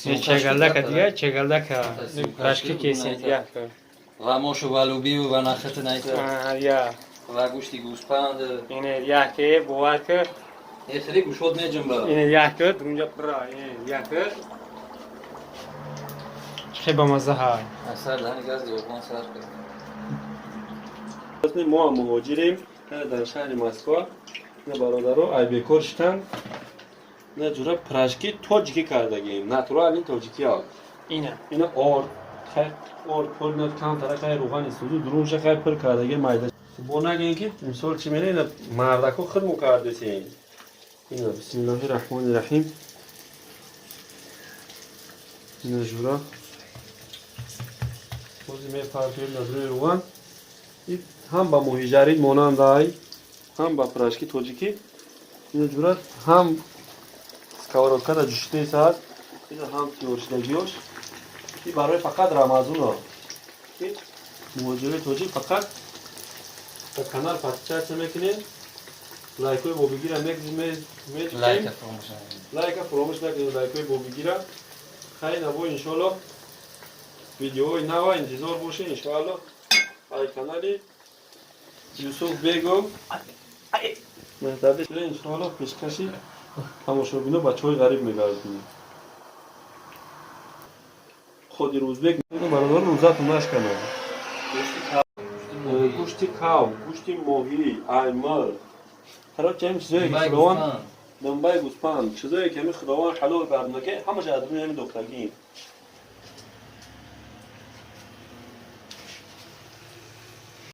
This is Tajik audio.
Чегалдака дига, чегалдака. Пирожки кесем як. Ва мошу, ва лубию, ва нахати найта. Я. Ва гӯшти гӯспанд. Ине яке бовар ки. Е, хеле гӯшот меҷунба. Ине яке дунҷа пура, ине яке. Хеле бамазза ҳай. Асар дани газ диёбон сар кард. Мо ҳам муҳоҷирем дар шаҳри Москва. На, бародаро, ай бекор шитан на ҷура пирожки тоҷикӣ кардагием, натуральный тоҷикӣ. Ина. Ина орд хай, орд пур на, камтара хай рӯғани сузу дурунша хай пур кардаги, майда. Бо нагем ки мисол чи мена, ина мардако хидмо кардесем. Ина, бисмиллоҳи раҳмони раҳим. Ина, жура, бози мепартоем дар рӯи рӯған. Ҳам ба моҳиҷарид монандай, ҳам ба пирожки тоҷикӣ. Ина, ҷура, ҳам сковородкада ҷӯшидес аст, ина ҳам тиёршидагиёш. И барои фақат Рамазуно муҳоҷирои тоҷик фақат ба канал подписаться мекунем, лайкҳои бобигира меҷӯем. Лайка фуромӯш накунем, лайкҳои бобигира. Хайр набо, иншоалло, видеоҳои нава интизор бошед, иншоалло, ай канали Юсуф Бегов Меҳдаби. Иншоалло, пешкаши тамошобино, бачаҳои ғариб мегардонем. Ходи Рӯзбек, бародаро, рӯзатон нашканад. Гӯшти кав, гӯшти моҳӣ, аймир, короче, ҳамин чизое ки Худованд, думбаи гӯспанд, чизое ки ҳамин Худованд ҳалол гардона, ки ҳамаша аз рӯи ҳамин дохтагием.